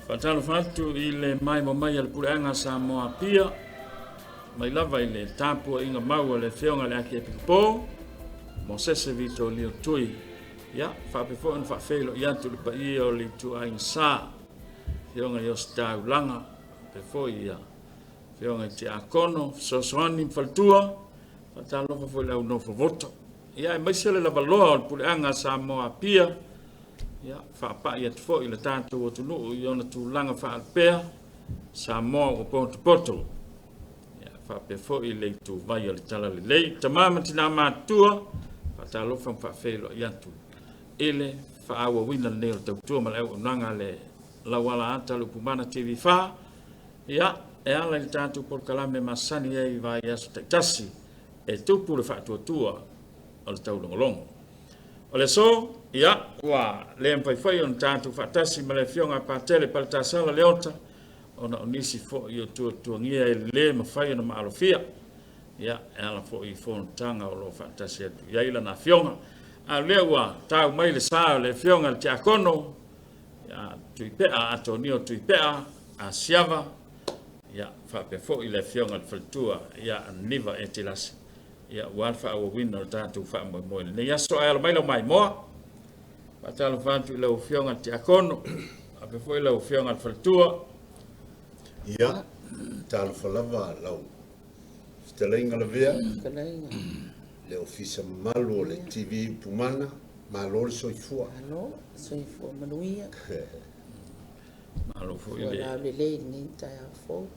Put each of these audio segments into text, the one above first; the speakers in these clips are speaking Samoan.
Faatalofa atu i le maimoa mai a le Puleaga a Samoa Apia, mai lava i le tapuaiga mau a le Afioga i le Akiepikopo, Mosese Vitolio Tui. Ia, faapea foi ona faafeiloai atu i le paia o le ituaiga sa, Afioga i Ositaulaga, faapea foi ia Afioga i Tiakono, Fesoasoani ma Faletua, faatalofa foi i le au nofo voto. Ia, aemaise le lavaloa o le Puleaga a Samoa Apia, ia, faapai atu foi i le tatou atunuu i ona tulaga faalupea, Samoa ua potopoto. Ia, faapea foi le ituvai o le Talalelei. Tama ma tina matutua, faatalofa ma faafeiloai atu i le faaauauina lenei o le tautua ma le auaunaga a le Lauala Ata Lupumana TV4. Ia, e ala i le tatou polokalame masani ai i vaiaso taitasi e tupu le faatuatua o le taulogologo. O le aso, ia, ua le mafai foi ona tatou faatasi ma le Afioga a Patele Paletasala Leota, ona o nisi foi o tuatuagia e le mafai ona maalofia, ia, e ala foi i fonotaga o lo o faatasi atu i ai lana afioga. A o lea ua tau mai le sa o le Afioga i le Tiakono, ia, Tuipea, Atonio Tuipea, Asiava, ia, faapea foi le Afioga i le Faletua, ia, Aniva Etilasi, ia, aua le faaauauina o le tatou faamoemoe i lenei aso. Ae alo mai lau maimoa. Faatalofa atu i lau Afioga i le Tiakono, faapea foi lau Afioga i le Faletua. Ia, talofa lava lau fetalaiga Lavea, le ofisa mamalu o le TV Upumana, malo le soifua. Malo, soifua manuia. Malo foi le laulelei i lenei taeao fou.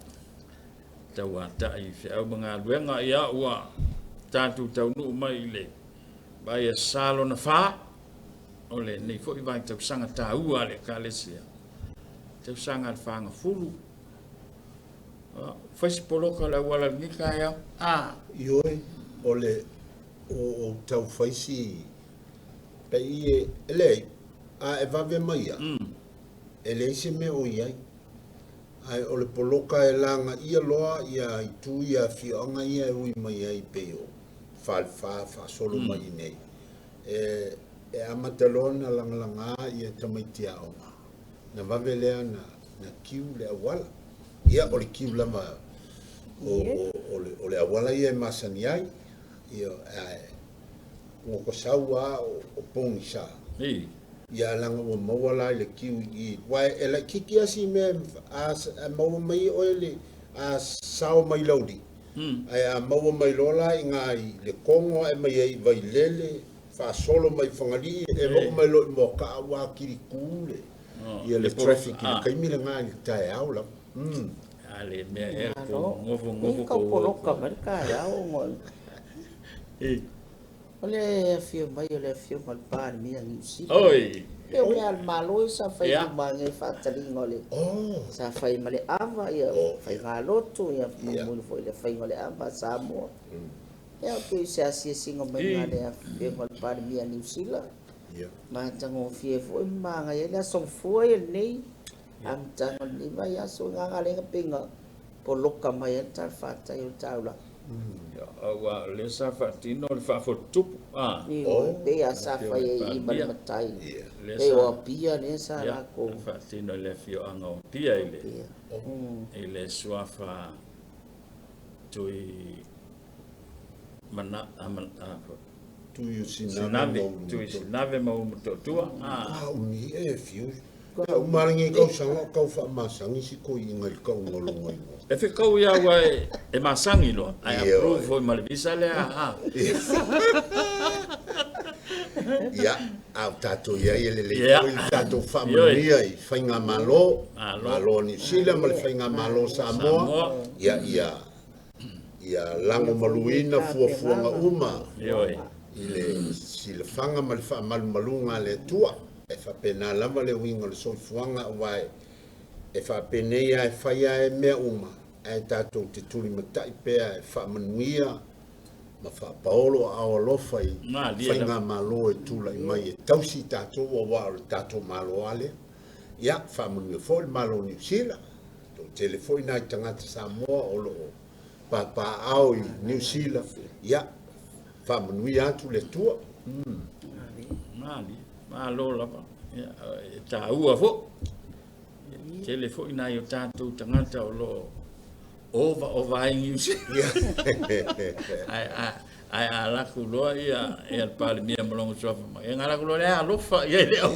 Tauatai i feau ma galuega, ia ua tatou taunuu mai i le vaiaso lona fa o lenei foi vaitausaga taua a le Ekalesia, tausaga a le fagafulu. Fai se poloka o le auala i lenei taeao. Ah. Ioe, o le o tau fai si pei e leai, a e vave mai a, e leai se mea o i ai. Ae o le poloka e lagaia loa ia itu ia afioaga ia e ui mai ai pei o Falefa faasolo mai i inei, e amata loa ona lagalaga ia tamaiti aoga, na vave lea na kiu le auala. Ia o le kiu lava o le auala ia e masani ai, ia, ae ua ko sau lava o pogisa. Ia leaga ua maua la i le kiu i i, aua e laitiiti lava si mea a maua mai oe le, a sao mai Laulii, ae a maua mai loa la i ina i le Kogo ae mai ai i Vailele, faasolo mai i Fagalii, e oo mai loa i Moakaa ua atili tu le, ia le traffic i le taimi lena i le taeao lava. A le mea ea ko ngofo ngofo ko poloka mai le taeao. O le afio mai o le afioga i le Palemia o Niu Sila. Oi. E o mea a le Malo ia sa fai uma i faataliga o le sa fai ma le ava, ia faigalotu, ia momoli foi le faiga o le ava a Samoa. Ia pei se asiasiga mai a le afioga i le Palemia o Niu Sila. Matagofie foi ma manaia ai le Aso Gafua ia lenei amataga o lenei vaiaso i Gagalega pei na poloka mai ai le talafatai o le taulaga. Aua o lea sa faatino le faafotutupu. Ioe, pei lava sa fai ai i ma le matai. Pei o Apia lea sa latou. Faatino i le afioaga o Apia i le suafa Tui mana Tuisinave ma Ulumotootua. A umi e fiu. A uma lenei tausaga o tau faamasangi si toeaina i le tauga o lona igoa. E fekau ia aua e masangi loa, ae approve foi ma le visa lea. Ia, a o tatou i ai e lelei foi le tatou faamanuia i Faigamalo, Malo o Niu Sila ma le Faigamalo o Samoa, ia, ia, ia lagomaluina fuafuaga uma i le silafaga ma le faamalumaluga a le Atua. E faapena lava le uiga o le soifuaga aua e faapenei lava e fai lava e mea uma ae tatou te tulimatai pea e faamanuia ma faapaolo aao alofa i faigamalo e tulai mai e tausi i tatou aua o le tatou Malo lava lea. Ia, faamanuia foi le Malo o Niu Sila, toatele foi nai tagata Samoa o lo o papaaao i Niu Sila, ia, faamanuia atu le Atua. Malie, malo lava. Ia, e taua foi. Tele foi nai o tatou tagata o lo o ovaova ai Niu Sila. Ae a alu atu loa ia le Palemia ma lona suafa mai, ia ona alu atu loa lea alofa i ai le au.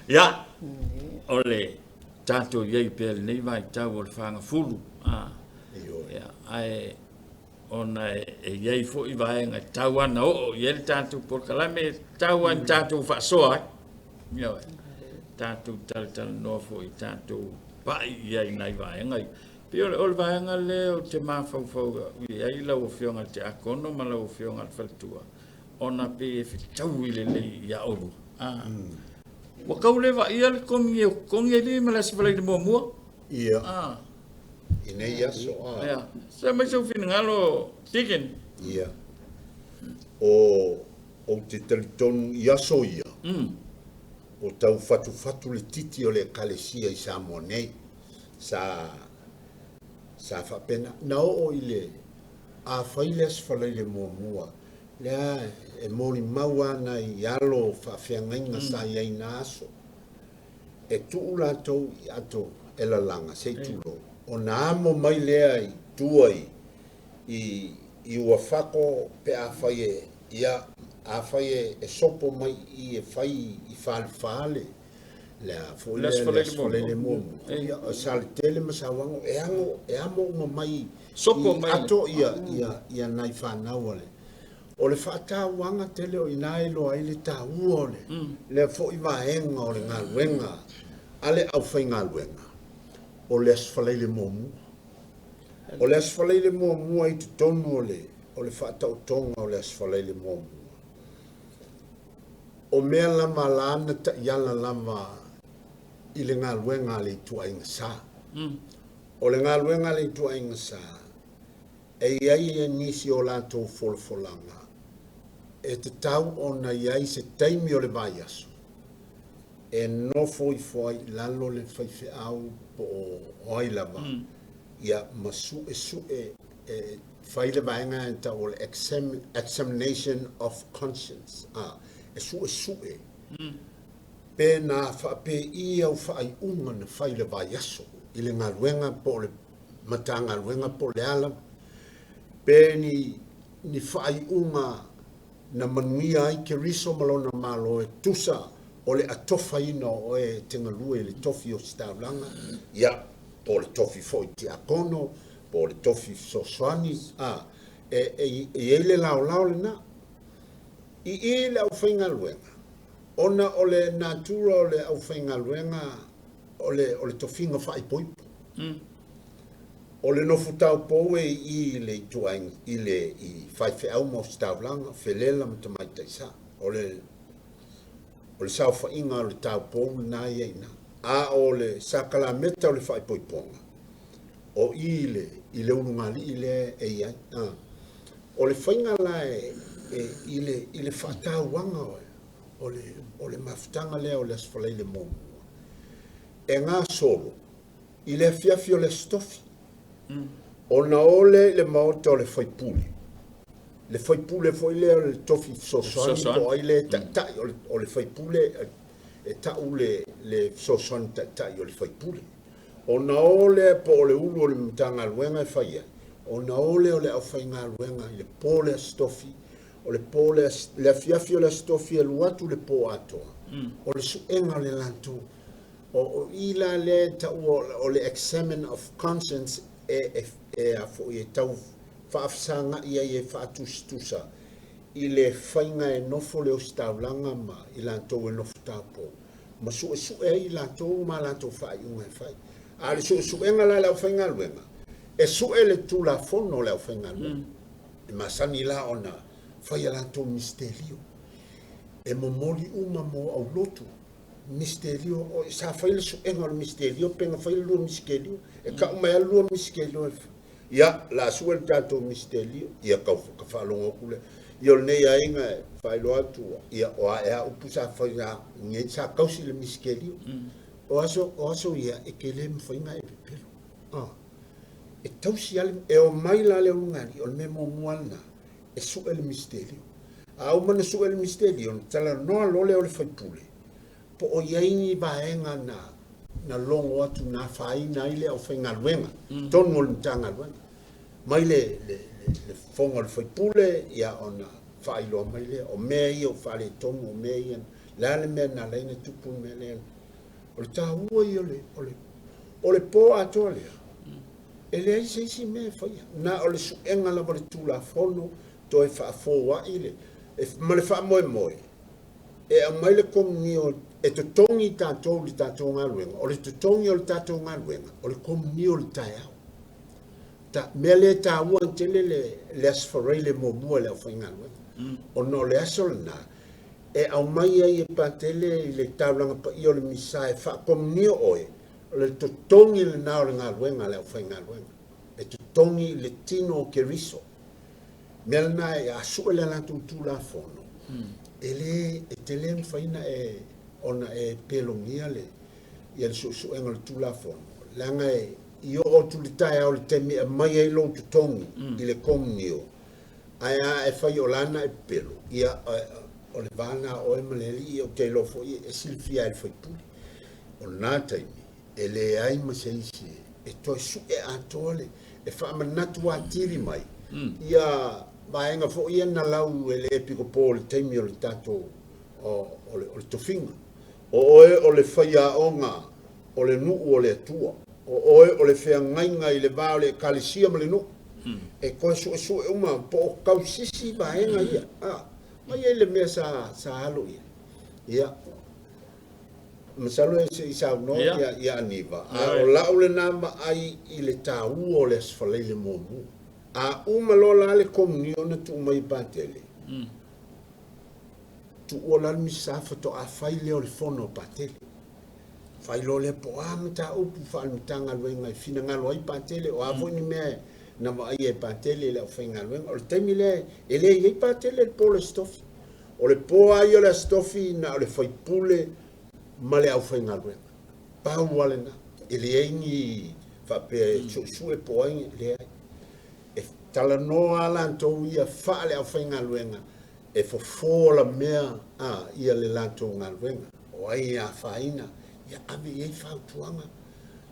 Ia, o le tatou i ai pea i lenei vaitau o le fagafulu. Ia, ae ona e i ai foi vaega e tatau lava ona oo i ai le tatou polokalame, e tatau lava ona tatou faasoa ai. Ioe. Tatou talatalanoa foi, tatou pai i ai i nai vaega ia. Pei o le vaega lea ou te mafaufau i ai lau Afioga i le Tiakono ma lau Afioga i le Faletua, ona pei e fetaui lelei ia oulua. Ah. Ua tau le vaaia le togi e togi e alii ma le Aso Faraile muamua. Ia. Ah. I nei aso a. Ia. Se mai sou finagalo, Deacon. Ia. O ou te talitonu i aso ia, o tau fatufatu le titi o le Ekalesia i Samoa nei. Sa, sa faapena. Na oo i le, a fai le Aso Faraile muamua, lea e molimau lava nai alo o faafeagaiga sa i ai i na aso. E tuu latou i ato e lalaga, se i tulou, ona amo mai lea i tua i, i, i Uafato pe afai e, ia, afai e, e sopo mai i i e fai i Falefale, le a foi lea, le Aso Faraile muamua, ia, o Saletele ma Sauano, e ano, e amo uma mai sopo i ato ia, ia, ia nai fanau a le, O le faatauaga tele o i ina e iloa ai le taua o lea foi vaega o le galuega a le aufaigaluega, o le Aso Faraile muamua. O le Aso Faraile muamua i totonu o le o le faataotoga o le Aso Faraile muamua, o mea lava la na taiala lava i le galuega a le ituaiga sa. O le galuega a le ituaiga sa, E i ai nisi o latou folafolaga e tatau ona i ai se taimi o le vaiaso e nofo ifo ai i lalo le faifeau po o ai lava, ia, ma suesue e fai le vaega e tau o le examination of conscience, a, e suesue pe na faapei au faaiuga na fai i le vaiaso i le galuega po o le Matagaluega po o le a lava, pe ni, ni faaiuga na manuia ai Keriso ma Lona Malo e tusa o le atofaina o oe e te galue i le tofi ositaulaga, ia, po o le tofi foi tiakono, po o le tofi fesoasoani, a, e, e, e i ai le laolao lena. I i le aufaigaluega, ona o le natura o le aufaigaluega o le, o le tofiga faaipoipo. O le nofo taupou e i i i le ituaiga, i le, i faifeau ma ositaulaga, felela ma tamaitai sa. O le, o le saofaiga o le taupou lena ia i ina. A o le sakalameta o le faaipoipoga, o i i le, i le ulugalii lea e i ai. A. O le faiga la e, e, i le, i le faatauaga o, o le, o le mafutaga lea o le Aso Faraile muamua, e gasolo i le afiafi o le Aso Tofi, ona o lea i le maota o le faipule, le faipule foi lea o le tofi fesoasoani po o ai lea e taitai, o le faipule e tau le, le fesoasoani taitai o le faipule. Ona o lea po o le ulu o le Matagaluega e fai ai, ona o lea o le aufaigaluega i le po o le Aso Tofi, o le po le, le afiafi o le Aso Tofi e alu atu le po atoa, o le suega o le latou. O, o i la lea e taua o le examine of conscience e, e, e a foi e tau faafesaga'i ai e faatusatusa i le faiga e nofo le ositaulaga ma i latou e nofo taupou, ma suesue ai i latou ma a latou faaiuga e fai. A o le suesuega la a le aufaigaluega, e sue le Tulafono a le aufaigaluega. E masani la ona fai a latou misitelio. E momoli uma mo aulotu misitelio. O, sa fai le suega o le misitelio pe na fai le lua misitelio. E kau mai lava le lua misitelio e Ia, la sue le tatou misitelio. Ia, kau, ka faalogo atu lea. Ia, o lenei aiga e faailoa atu, ia, o a ea upu sa fai na, nei sa tausi le misitelio. O aso, o aso ia, e te le mafai ona e pepelo. Ah. E tausi lava le, e omai la le ulugalii, o le mea muamua lava lena, e sue le misitelio. A uma ona sue le misitelio, ona talanoa loa lea o le faipule Po o i ai ni vaega na logo atu na afaina ai le aufaigaluega totonu o le Matagaluega mai le fofoga o le faipule, ia ona faailoa mai lea o mea ia ua faaletonu, o mea ia le a le mea na ala ai ona tupu le mea lea. O le taua ia o le po atoa lea, e leai se isi mea e faia, na o le suega lava o le Tulafono toe faafouai le ma le faamoemoe e aumai le komunio e totogi tatou i le tatou galuega. O le totogi o le tatou galuega o le komunio o le taeao. Mea lea e taua tele le Aso Faraile muamua i le aufaigaluega, ona o le aso lena e aumai ai e Patele i le taulaga paia o le Misa e faakomunio oe, o le totogi lena o le galuega a le aufaigaluega, e totogi i le tino o Keriso. Mea lena e a sue le latou Tulafono, e le e tele mafai ona e ona e pelogia le ia le suesuega o le Tulafono, leaga e i oo atu le taeao le taimi e aumai ai lou totogi i le komunio, ae a e fai o lana e pepelo, ia o le va lena o oe ma le alii. Ou te iloa foi e silafia e le faipule o lena taimi e leai ma se isi e toe sue atoa le e faamanatu atili mai ia vaega foi ia na lau e le epikopo i le taimi o le tatou o le tofiga. O oe o le faiaoga o le nuu o le Atua, o oe o le feagaiga i le va o le ekalesia ma le nuu, e toe suesue uma po o tausisi vaega ia mai ai le mea sa alo i ai. Ia, masalo e se i saunoa ia Aniva, a o lau lena vaai i le taua o le Aso Faraile muamua. A uma loa la le komunio na tuu mai e Patele, tuua la le Misa faatoa fai lea o le fono a Patele. Fai loa lea po o a mataupu faale-Matagaluega e finagalo ai Patele, o a foi ni mea na vaaia e Patele i le aufaigaluega. O le taimi lea e le i ai Patele i le po o le Aso Tofi. O le po lava ia o le Aso Tofi na o le faipule ma le aufaigaluega. Pau lava lena. E leai ni faapea e suesue po o ai, leai. E talanoa lava latou ia faale aufaigaluega e fofo la mea ia le latou galuega. O ai e afaina, ia ave i ai fautuaga.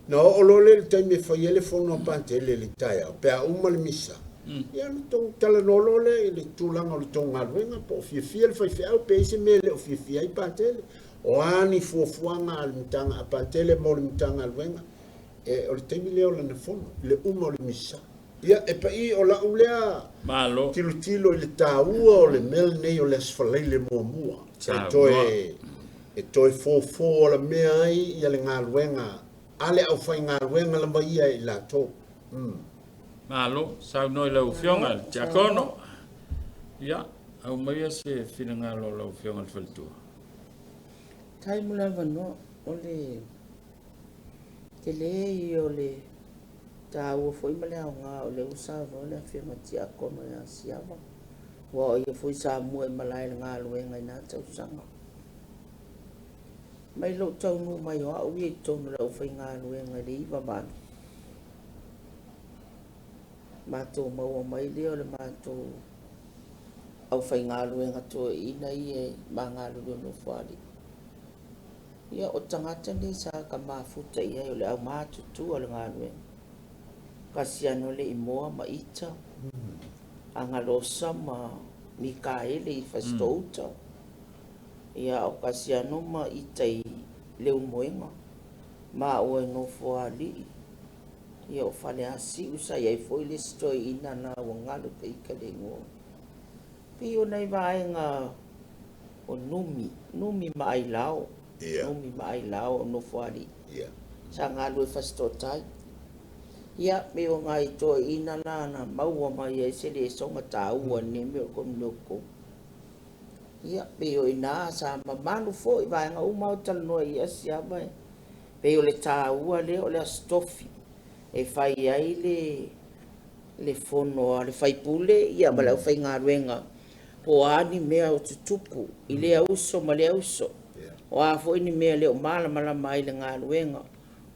Na oo loa lea i le taimi e fai ai le fono a Patele i le taeao, pe a uma le misa, ia ona tou talanoa loa lea i le tulaga o le tou galuega, po o fiafia le faifeau, pe i ai se mea e le o fiafia ai Patele. O a ni fuafuaga a le a Patele mo le Matagaluega, o le taimi lea o lana fono, i le uma o le misa. Ia, e pa'i o lau lea Malo. tilotilo i le taua o le mea lenei o le Aso Faraile muamua. E toe fofo ala mea ai ia le galuega a le aufaigaluega lava ia i latou. Malo, saunoa i lau Afioga i le Tiakono. Ia, aumaia se finagalo o lau Afioga i le Faletua. Tai mo le avanoa, o le tele ia o le taua foi ma le aoga o lea ua saunoa le Afioga Tiakono ia Siava. Ua o ia foi sa mua i malae i le galuega i na tausaga. Mai lou taunuu mai o au ia i totonu o le aufaigaluega i le 98. Matou maua mai lea o le matou aufaigaluega toeaiina ia e magalulue nofoalii. Ia o tagata nei sa ka mafuta i ai o le aumatutua o le galuega. Kasiano le Imoa ma Ita, Agalosa ma Mikaele i Fasitouta. Ia o Kasiano ma Ita i Leumoega. Ma ua e nofoalii. Ia o Faleasiu sa i ai foi le isi toeaina na ua galu pe ika le igoa. Pei o nai vaega o Numi ma Ailao. Numi ma Ailao o nofoalii. Sa galue Fasitootai. Ia, pei o nai toeaiina la na maua mai ai se lesoga taua nei mea o komunio. Ia, pei o ina sa mamalu foi vaega uma o talanoa i Asiava. Pei o le taua lea o le Aso Tofi e fai ai le fono a le faipule ia ma le aufaigaluega po o a ni mea o tutupu i lea uso ma lea uso. O a foi ni mea le o malamalama ai le galuega,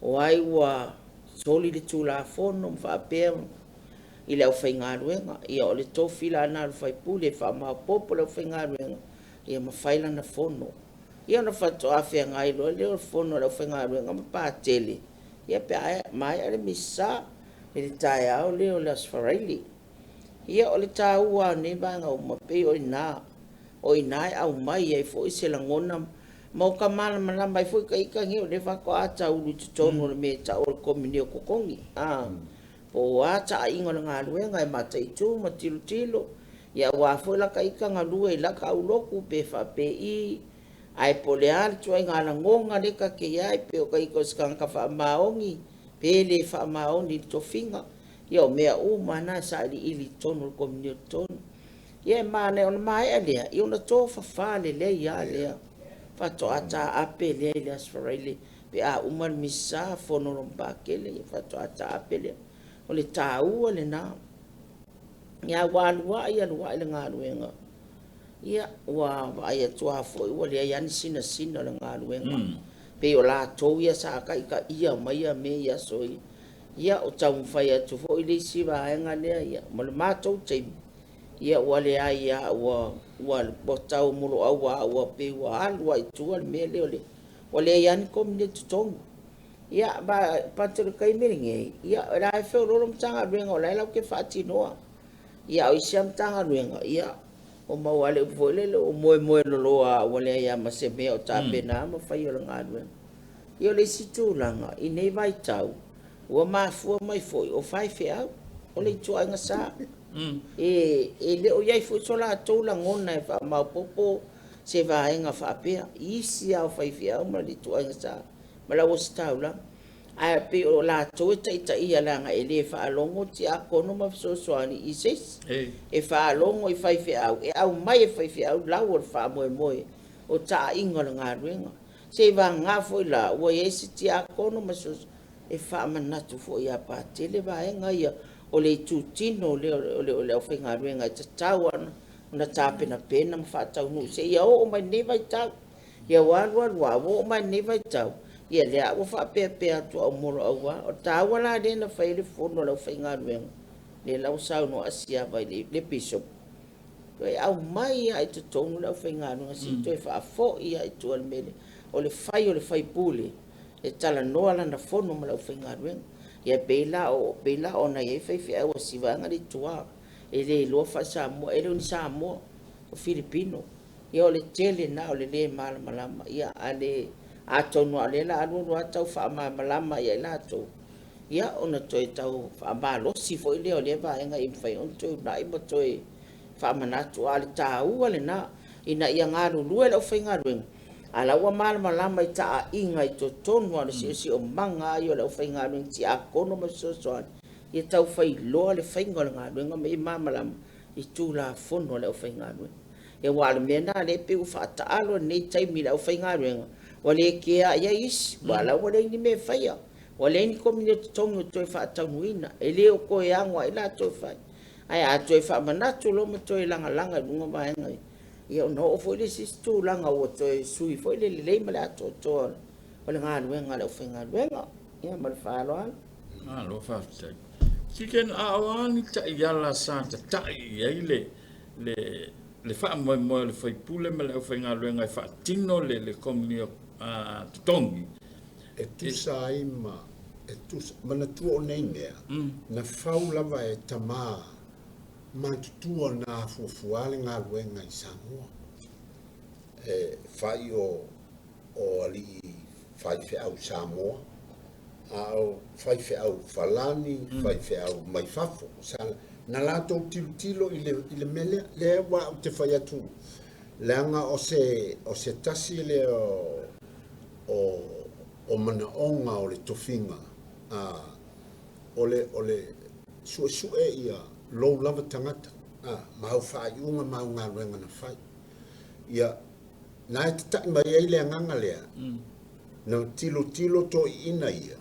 o ai ua soli le Tulafono ma faapea i le aufaigaluega. Ia o le tofi la na o le faipule e faamaopoopo le aufaigaluega ia ma fai lana fono. Ia ona faatoa feagai loa lea o le fono a le aufaigaluega ma Patele, ia pe a maea le Misa i le taeao lea o le Aso Faraile. Ia o le taua o nei vaega uma, pei o i ina, o i ina e aumai ai foi se lagona ma o ka malamalama ai foi ka ita nei o lea faatoa taulu i totonu o le mea e tau o le komunio totogi. Po o a taaiga o le galuega e mataitu ma tilotilo, ia aua foi la ta ita galue i lata aulotu pe faapei, ae po o le a le ituaiga lagona lea ta te i ai, pe o ta ita o se tagata faamaoni, pe le faamaoni i le tofiga. Ia o mea uma na e sailiili i totonu o le komunio totonu. Ia e manaia, ona maea lea, ia ona tofafa lelei lava lea. Faatoa taape lea i le Aso Faraile pe a uma le Misa, fono lona Patele, ia faatoa taape lea. O le taua lena. Ia ua alu ai alu ai le galuega. Ia ua vaai atu lava foi ua leai lava ni sinasina o le galuega. Pei o latou ia sa taitaia mai ia mea i aso ia. Ia o taumafai atu foi le isi vaega lea, ia, ma le matou taimi, ia ua leai lava, ua tau moloau lava, ua pei ua alu lava i tua le mea lea o le, ua leai lava ni komunio totogi. Ia, ma pate o le taimi lenei, ia, o la e feoloolo Matagaluega, o la e latou te faatinoa. Ia, a o isi lava Matagaluega, ia, ua maua lava le upu foi lele, ua moemoe loloa lava ua leai lava ma se mea o tapena ma faia o le galuega. Ia, o le isi tulaga, i nei vaitau, ua mafua mai foi o faifeau, o le ituaiga sa. E le o i ai foi so latou lagona e faamaopoopo se vaega faapea. I isi lava o faifeau ma le ituaiga sa, ma le au ositaulaga. Ae pei o latou e taitaia leaga e le faalogo tiakono ma fesoasoani i se isi. E faalogo i faifeau, e aumai e faifeau lau o le faamoemoe o taaiga o le galuega. Se i vagana foi la, ua i ai se tiakono ma fesoasoani, e faamanatu foi ia Patele vaega ia o le itutino lea o le aufaigaluega e tatau ona tapenapena ma faataunuu seia oo mai lenei vaitau. Ia ua alu alu lava, ua oo mai lenei vaitau, ia lea ua faapeapea atu au moloau lava. O le taua la lea na fai ai le fono a le aufaigaluega, lea la ua saunoa Asiava i le bishop, toe aumai lava i totonu le aufaigaluega se i toe faafoi lava i tua le mea lea. O le fai o le faipule, e talanoa lana fono ma le aufaigaluega. Ia pei la ona i ai faifeau a si vaega lea i tua, e le iloa faa-Samoa, e le o ni Samoa, o Filipino. Ia o le tele na o le le malamalama. Ia a le, atonu lava o lea o le a alu alu lava tau faamalamalama ia i latou, ia ona toe tau faamalosi foi lea o lea vaega ia mafai ona toe uunai ma toe faamanatu. A o le taua lena, ina ia galulue le aufaigaluega, a la ua malamalama i taaiga i totonu lava o le siosiomaga ia o le aufaigaluega tiakono ma fesoasoani, ia tau failoa le faiga o le galuega ma ia malamalama i tulafono a le aufaigaluega. Ia aua o le mea lena o lea e pei ua faataalo i lenei taimi i le aufaigaluega, ua le kea i ai isi, aua o la ua leai ni mea e faia, ua leai ni komunio totogi o toe faataunuuina, e le o toe ano ai latou e fai. Ae a toe faamanatu loa ma toe lagalaga i luga vaega ia, ia ona oo foi lea i se isi tulaga ua toe sui foi le lelei ma le atoatoa o le galuega a le aufaigaluega. Ia ma le faaaloalo. Malo faafetai. Chicken, a o a ni taiala sa tatai i ai le faamoemoe o le faipule ma le aufaigaluega e faatino le komunio totogi? E tusa ai ma, e tusa, manatua o nei mea, na fau lava e tamā matutua na afuafua le galuega i Samoa. E fai o alii faifeau Samoa, a o faifeau Falani, faifeau mai fafo. Na latou tilotilo i le mea lea, lea ua ou te fai atu, leaga o se tasi lea o manaoga o le tofiga, o le suesue ia lou lava tagata, ma au faaiuga ma au galuega na fai. Ia, na e tatai mai ai le agaga lea, na tilotilo toiina ia,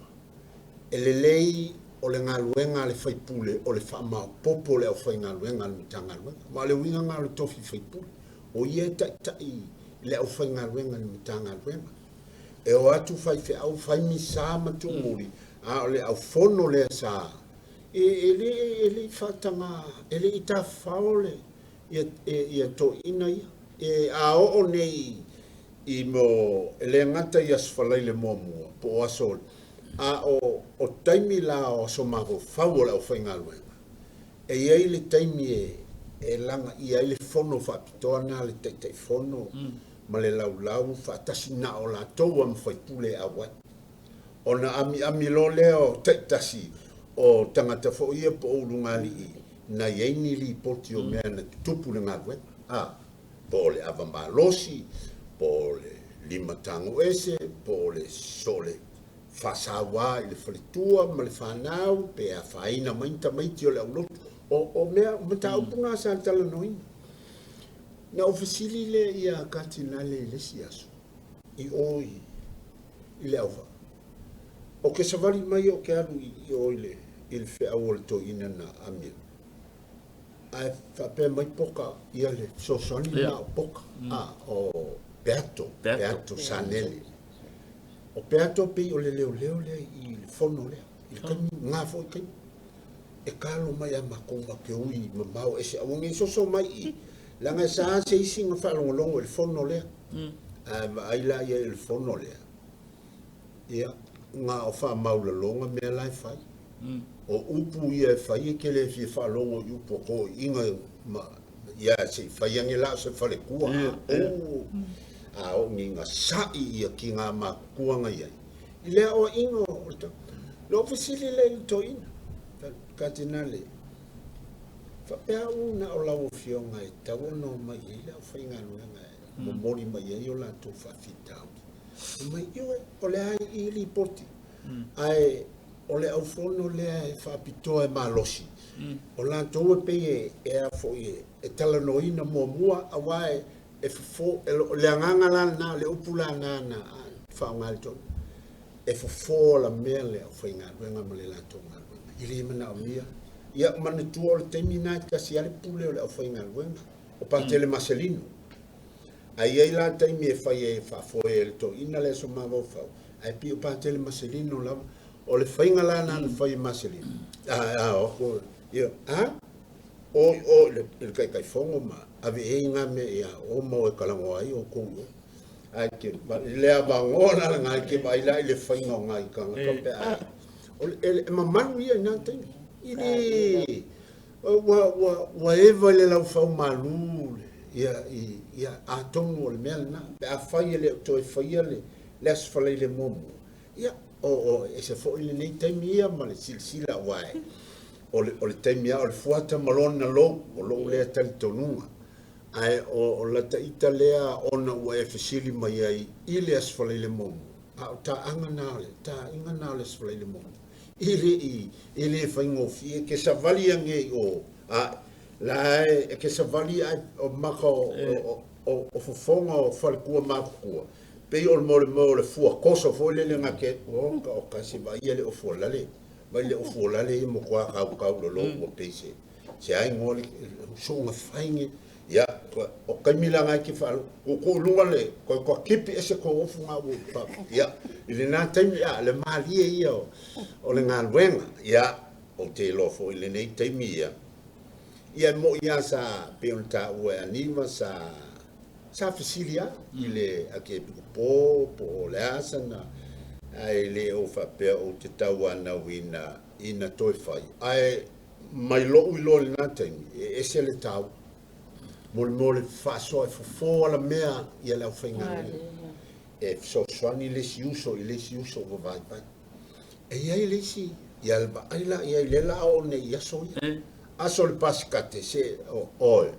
e lelei o le galuega a le faipule, o le faamaopopo o le aufaigaluega a le Matagaluega. Ma o le uiga lena o le tofi faipule, o ia e taitai le aufaigaluega a le Matagaluega. E o atu faifeau, fai misa ma tumuli, a o le aufono lea sa, e le faataga, e le i tafafao le, ia toiina ia. E a oo nei I mea o, e le gata i Aso Faraile muamua po o aso, a o, o taimi la o aso mafaufau o le aufaigaluega, e i ai le taimi e, e lagaia ai le fono faapitoa lena a le Taitaifono ma le laulau faatasi na o latou lava ma faipule e auai. Ona amiami loa lea o taitasi o tagata foi ia po o ulugalii na i ai ni lipoti o mea na tutupu i le galuega, a, po o le ava malosi, po o le lima tago ese, po o le so o le faasaua i le faletua ma le fanau, pe afaina mai ni tamaiti o le aulotu. O, o mea, o mataupu na sa talanoaina. Na ou fesili lea ia Katinale i le isi aso, i o i, i Leauvaa. O ke savali mai o ke alu i o i le, i le feau o le toeaina na amia. Ae faapea mai Poka, ia le fesoasoani lena o Poka, a, o Peato, Peato Sanele. O Peato pei o le leoleo lea i le fono lea, i le taimi, na foi taimi. E kalo mai a matou ma ke ui mamao ese aua nei soso mai i i, leaga e sa se isi na faalogologo i le fono lea. Ae vaai la ia i le fono lea, ia, na o faamaulaloga mea la e fai. O upu ia e fai e te le fia faalogo i upu a toeaiina ma, ia se i fai ane la o se faletua. O, a oo nei ina sa'i ia tina matutua na i ai, i le aoaiga o le tau. Lou fesili lea i le toeaina, Katinale, faapea au na o lau afioga e tatau ona omai i ai le aufaigaluega e momoli mai ai o latou faafitauli. Fai mai, ioe, o le a i i lipoti, ae o le aufono lea e faapitoa e malosi, o latou e pei e a foi e talanoaina muamua, aua e fofo, o le agaga la lena, o le upu la lena na faaaoga e le toeaina, e fofo alamea le aufaigaluega ma le latou galuega, e le manaomia. Ia manatua o le taimi lena e tasi lava le pule o le aufaigaluega, o Patele Maselino. Ae i ai la taimi e fai ai e faafoe ai e le toeaina le aso mafaufau, ae pei o Patele Maselino lava. O le faiga la lena na fai e Maselino, a, o aku, ia, a, o i o i le, i le Taitaifono ma ave i ai ngā mea ia o mau e kalagoa ai outou i o. Ae ke, i le avanoa la lena e ke vaai la i le faiga o nai tagata pe a, o le, e, e mamalu ia i nā taimi. I le, ua, ua, ua eva i le laufau malū le, ia, i, ia, atonu o le mea lena, pe afai e le o toe faia le, le Aso Faraile muamua, ia, o, o, ese foi lenei taimi ia ma le silasila aua e, o le, o le taimi lava o le fuata ma lona lou, o lou lea talitonuga. Ae o, o lata ita lea ona ua e fesili mai ai i le Aso Faraile muamua, a o taaga na o le, taaiga na o le Aso Faraile muamua, e le i, e le faigofie, ke savali ane i o, a, la e, e ke savali ae o maka o, o, o, o fofoga o faletua matutua, pei o le molemeo o le fua koso foi lele na ke, o, ka o kasi vaai le o fualale, vai le o fualale ia matua kaukau lolo ua pei se, se ai ngoa le suuga fainge, ia, o taimi la ngai ke whaalo, ko ko lunga le, ko ko kipi ese ko ofu ngā ua pa, ia, i le nā taimi a, le malie ia o, o le galuega, ia, o te iloa foi i lenei taimi ia, ia e mo'i lava sa pei ona taua e Aniva sa, sa fesili lava i le Akiepikopo po o le a sana, ae le o faapea ou te tauanauina ina toe fai, ae mai lou iloa i lena taimi, e ese le taua mo le mea o le faasoa e fofo alamea ia le aufaigaluega, e fesoasoani le isi uso i le isi uso ua vaivai. E i ai le isi, ia le vaai la i ai i lea la a oo nei i aso ia. Aso o le Pasikate, se, o, oe.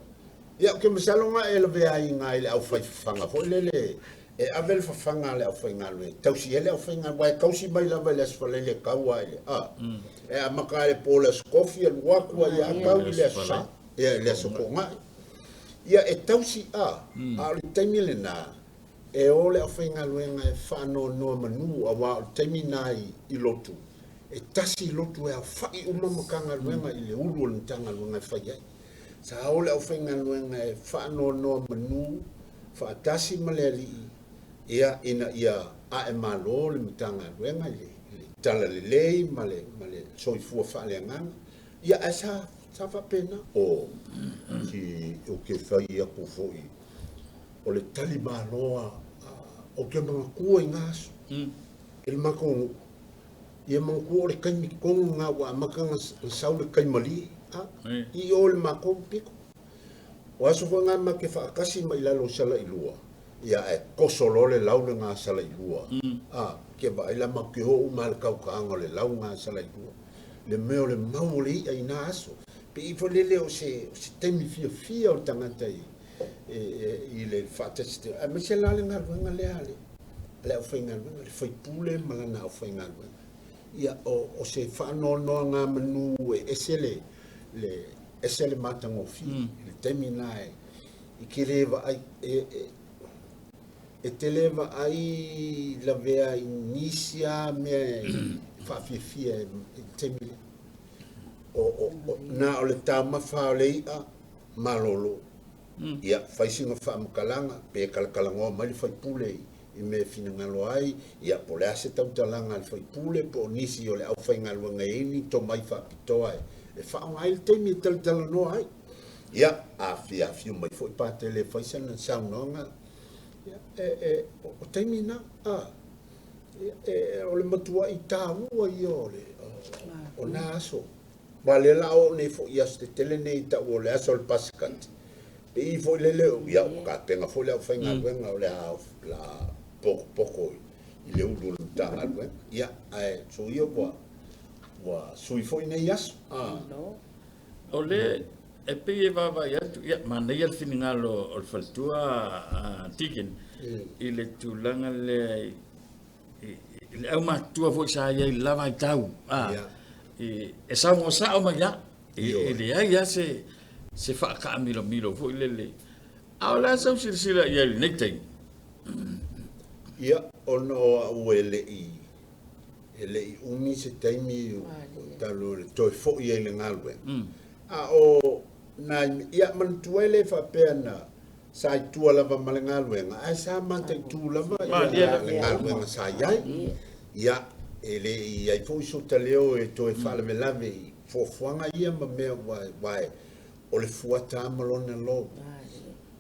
Ia, ou te masalo na e lavea ai i ina i le aufaifafaga foi lele, e ave le fafaga a le aufaigaluega, e tausi ai le aufaigaluega, aua e tausi mai lava i le Aso Faraile e tau lava i le, a, e amata lava i le po o le Aso Tofi, alu atu ai lava tau i le Aso Sa, ia, i le Aso Toonai. Ia, e tausi, a, a o le taimi lena, e o le aufaigaluega e faanoanoa manu, aua o le taimi lena i lotu, e tasi lotu e aofa'i uma Matagaluega i le ulu o le Matagaluega e fai ai. Sa o le aufaigaluega e faanoanoa manu faatasi ma le alii, ia, ina ia ae malo le Matagaluega i le, i le talalelei ma le, ma le soifua faaleagaga. Ia, ae sa, sa faapena. O, si, ou te fai atu foi, o le tali malo a, Ou te manatua i na aso, i le matou nuu, ia manatua o le taimi tonu lena ua amata ona sau le tai malie, a, i o i le matou pito. O aso foi na ma te faatasi mai lalo o Salailua, ia ae toso loa le lau lena a Salailua, a, te vaai la matou te o uma lava i le tautaaga o le lau lena a Salailua. Le mea o le mau o le i'a i na aso. Pei foi lele o se taimi fiafia o le tagata i i le faatasi, aemaise la le galuega lea a le aufaigaluega, le faipule ma lana aufaigaluega. Ia, o se faanoanoagamanu e ese le ese le matagofie i le taimi lena e te le vaai, e te le vaai lavea i nisi lava mea e faafiafia i le taimi lea. Na o le taumafa o le i'a malolo. Ia, fai sina faamatalaga, pe talatalanoa mai le faipule i mea e finagalo ai, ia, po o le a se tautalaga a le faipule, po o nisi o le aufaigaluega e i ai ni tomai faapitoa e faaaoga ai le taimi e talatalanoa ai. Ia, a fia afio mai foi Patele e fai sana saunoaga, ia, o taimi na, a, ia, o le matuai taua ia o le, o na aso. Aua o lea o le a oo nei foi i aso tetele nei e tau o le aso o le Pasikate, pei foi lele, ia ua tapena foi le aufaigaluega o le a potopoto i le ulu o le Matagaluega. Ia, ae soia ua sui foi nei aso. O le e pei e vaavaai atu, ia, manaia le finagalo o le faletua a Deacon i le tulaga lea i le aumatutua foi sa i ai i le la vaitau, e saunoa sao mai lava, e leai lava se faataamilomilo foi lele. A o le a sau silasila i ai i lenei taimi? Ia, ona o au e le i umi se taimi talu le toe foi ai i le galuega, a o nai, ia manatua e le faapea na sa i tua lava ma le galuega, ae sa mataitu lava le galuega sa i ai. Ia, e le i i ai foi sota leo e toe faalavelave i fuafuaga ia ma mea aua o le fuata lava ma lona lou,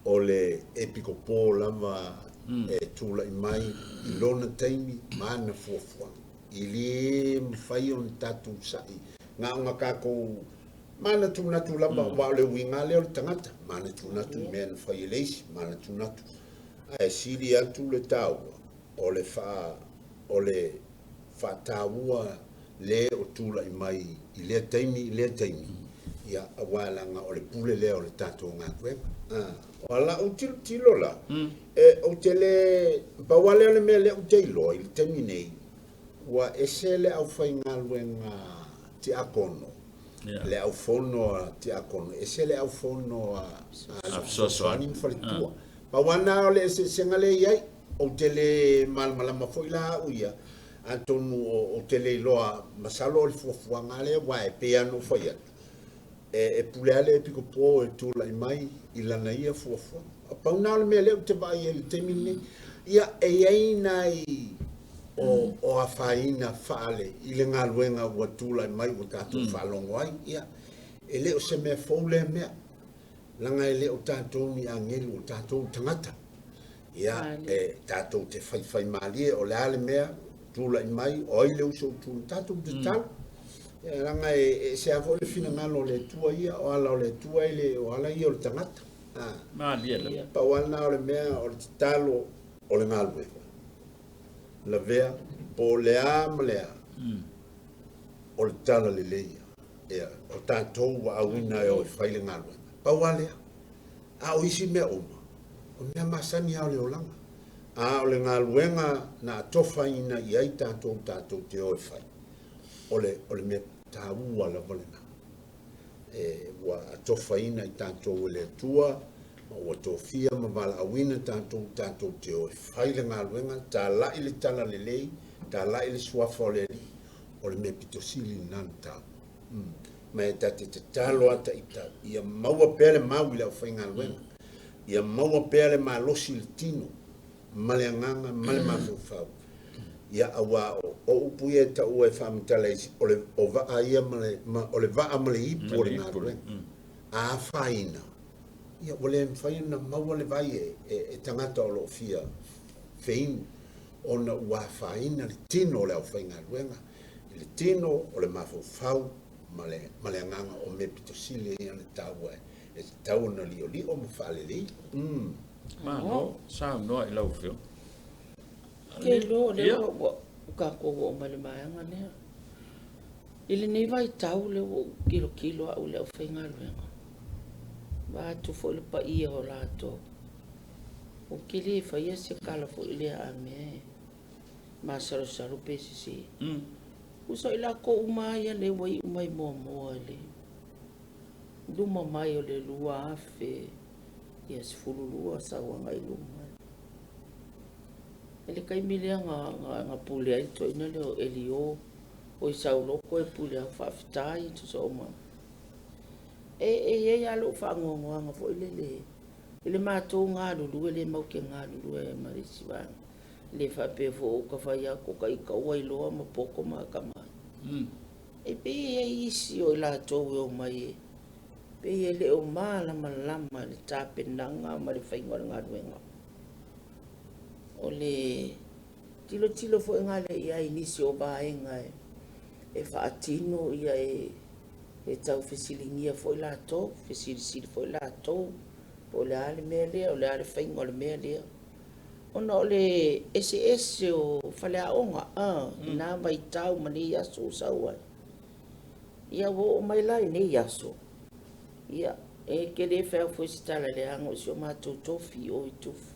o le epikopo lava e tulai mai i lona taimi ma ana fuafuaga. E le mafai ona tatou sa'i na ona tatou manatunatu lava, aua o le uiga lea o le tagata, manatunatu i mea na fai e le isi, manatunatu. Ae sili atu le taua o le o le faataua le o tulai mai i lea taimi i lea taimi, ia, aua leaga o le pule lea o le tatou galuega. O lau tilotilo la, ou te le, pau lava lea o le mea lea ou te iloa i le taimi nei, ua ese le aufaigaluega tiakono, le aufono a tiakono, ese le aufono a fesoasoani ma faletua. Pau lava lena o le eseesega lea e i ai. Ou te le malamalama foi la au ia, atonu ou te le iloa, masalo o le fuafuaga lea, aua e pei lava ona ou fai atu, e pule lava le epikopo e tulai mai i lana ia fuafuaga. Pau lena o le mea lea ou te vaai ai i le taimi lenei. Ia, e i ai nai o afaina faale i le galuega ua tulai mai ua tatou faalogo ai. Ia, e le o se mea fou lea mea, leaga e le o tatou ni agelu, o tatou tagata. Ia, e tatou te faifaimalie, o le a le mea tulai mai, o ai le uso o tulai, tatou tatalo. Ia, leaga e ese lava foi le finagalo o le Atua ia, o ala o le Atua e le o ala ia o le tagata. Malie lava. Pau lava lena o le mea o le tatalo o le galuega. Lavea, po o le a ma le a, o le tala lelei ia. Ia, o tatou ua auina e o e fai le galuega. Pau lava lea. A o isi mea uma, o mea masani lava o le olaga. A o le galuega na atofaina i ai tatou, tatou te o e fai, o le mea taua lava lena. E, ua atofaina i tatou e le Atua, ma ua tofia ma valaauina tatou, tatou te o e fai le galuega, talai le tala lelei, talai le suafa o le Alii, o le mea pito sili lena na taua. Ma e ta te tatalo ata ita, ia maua pea le mau i le aufaigaluega, ia maua pea le malosi i le tino, ma le agaga, ma le mafaufau. Ia, aua o upu ia e taua e faamatala i o le o vaa ia ma le, o le vaa ma le ipu o le galuega. A afaina, ia ua le mafai ona maua le vai e tagata o lo o fia feinu ona ua afaina le tino o le aufaigaluega i le tino o le mafaufau ma le ma le agaga o mea pito sili ia ona taua e tatau ona liolio ma faalelei. Malo saunoa i lau Afioga. Ke iloa o lea ua tatou oo mai le vaega lea. I lenei vaitau lea ua ou tilotilo au i le aufaigaluega, vaeatu foi le paia o latou, ou te le faia se tala foi lea a mea e masalosalo pe sese. Tusa o i latou uma lava ia lea ua iu mai muamua i le luma mai o le 2012 sau agai i luma. I le taimi lea na pule ai le toeaina lea o Elio, o i Sauloto e pule au faafetai e tusa o ma... E i ai lava lou faanoanoaga foi lele i le matou galulue lea matou te galulue ai ma le isi vaega. E le faapea foi ua ta fai atu o ita ua iloa ma poto ma atamai. E pei e i ai isi o i latou e omai e pei e le o malamalama i le tapenaga ma le faiga o le galuega. O le tilotilo foi gale i ai i nisi o vaega e faatino ia e tau fesiligia foi latou, fesilisili foi latou, po o le a le mea lea, o le a le faiga o le mea lea. Ona o le eseese o faleaoga i na vaitau ma nei aso ua sau ai. Ia ua oo mai la i nei aso, ia e te le fai atu foi se tala leaga o si o matou tofi o i Tufu.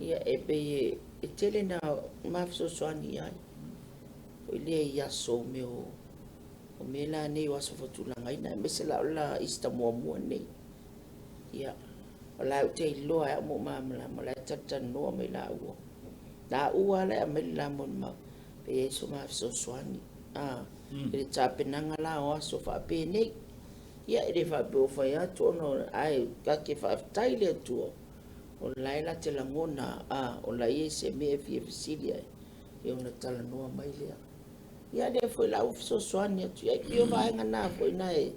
Ia e pei e tele na ma fesoasoani i ai. Foi lea i aso o mea o mea la nei o aso faatulagaina, aemaise la o la Easter muamua nei. Ia, o la ou te iloa e au ma malamalama, o la e talatalanoa mai laua. Laua la e aumai le la molimau, pe i ai so ma fesoasoani. I le tapenaga la o aso faapenei. Ia, e le faapea ua fai atu ona ae ta te faafetai i le Atua, o la e la te lagona, o la e i ai se mea e fia fesili ai, ia ona talanoa mai lea. Ia lea foi la ua fesoasoani atu i ai, pei o vaega na foi na e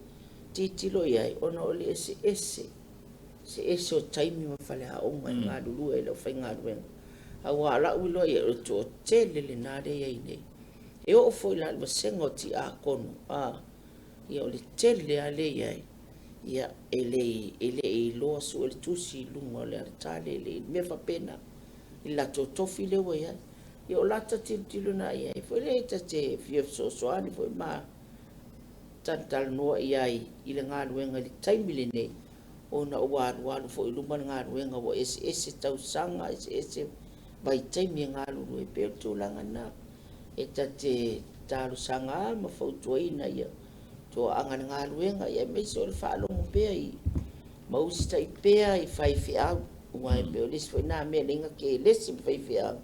tilotilo i ai, ona o le eseese, eseese o taimi ma faleaoga e galulue ai le aufaigaluega. Aua o lau iloa i ai, o le toatele lena lea e i ai nei. E oo foi la i le vasega o tiakono, ia o le tele lava lea e i ai, ia e le i iloa sue le tusi i luga o le alatale, e le i mea faapena, i le latou tofi lea ua i ai. Ia o lata tilotilo na i ai foi lea ta te fia fesoasoani foi ma talatalanoa i ai i le galuega i le taimi lenei, ona ua alualu foi i luma le galuega, ua eseese tausaga, eseese vaitaimi e galulue, pei o le tulaga lena. E ta te talosaga ma fautuaina ia toaaga le galuega, ia aemaise o le faalogo pea i ma usitai pea i faifeau, aua e pei o le isi foi na mea e leai na kelesi ma faifeau,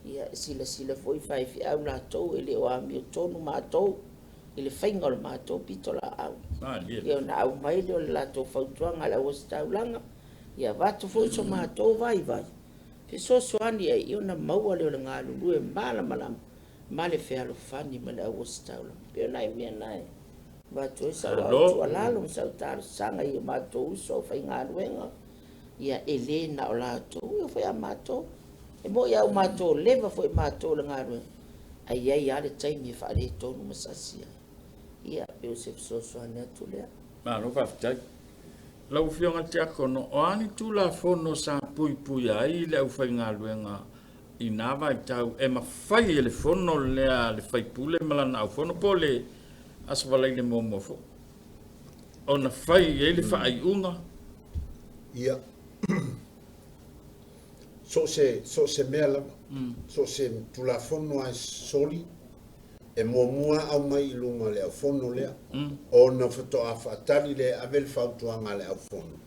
ia silasila foi faifeau latou e le o amiotonu matou i le faiga o le matou pitolaau. Ia ona aumai lea o le latou fautuaga a le auositaulaga, ia avatu foi so matou vaivai, fesoasoani ai ona maua lea o le galulue malamalama ma le fealofani ma le auositaulaga. Pei o nai mea na e avatu ai sau tuualalo ma sau talosaga i o matou uso aufaigaluega, ia e le na o latou, ia foi a matou. E moi au matou leva foi matou le galuega, ai i ai lava le taimi e faaletonu ma sasi ai. Ia, pei o se fesoasoani atu lea. Malo faafetai. Lau Afioga i le Tiakono, o a ni Tulafono sa puipuia ai le aufaigaluega i na vaitau e mafai e le fono lea a le faipule ma lana aufono po o le Aso Faraile muamua foi ona fai i ai le faaiuga? Ia, so o se mea lava, so o se Tulafono lava e soli, e muamua aumai i luga o le aufono lea, ona faatoa faatali lea e ave le fautuaga a le aufono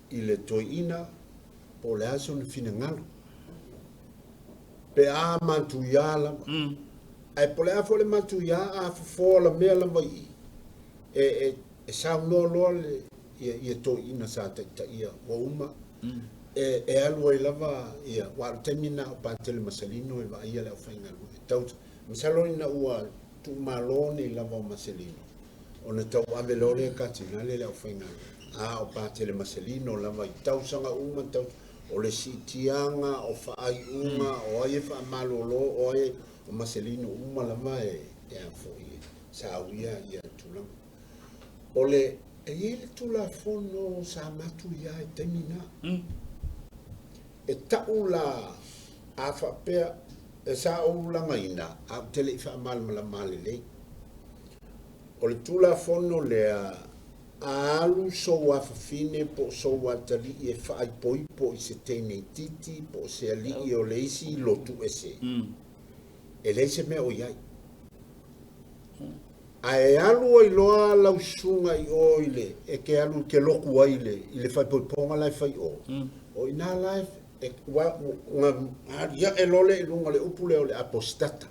i le toeaina po o le a sona finagalo. Pe a matuia lava. Ae po o le a foi le matuia a fofoa la mea lava i i, e saunoa loa le ia toeaina sa taitaia ua uma, e alu ai lava ia, aua o le taimi lena o Patele Maselino e vaaia le aufaigaluega. Tau, masalo ina ua tuumalo nei lava o Maselino, ona tauave loa lea e Katinale le aufaigaluega. A o Patele Maselino lava i tausaga uma, O le siitiaga, o faaiuga, o ai e faamalolo, o ai e, o Maselino uma lava e, e a foi, e sauia ia tulaga. O le, e i ai le Tulafono sa matuia i taimi na. E tau la a faapea, e sa ou lagaina, a ou te le i faamalamalama lelei. O le Tulafono lea, a alu sou afafine po o sou atalii e faaipoipo i se teine itiiti po o se alii o le isi lotu ese, e leai se mea o i ai. Ae alu ai loa lau susuga i o i le, e ke alu ke loku ai i le faaipoipoga la e fai o, o ina la e, ua, nga, aliae loa le i luga o le upu lea o le apostata.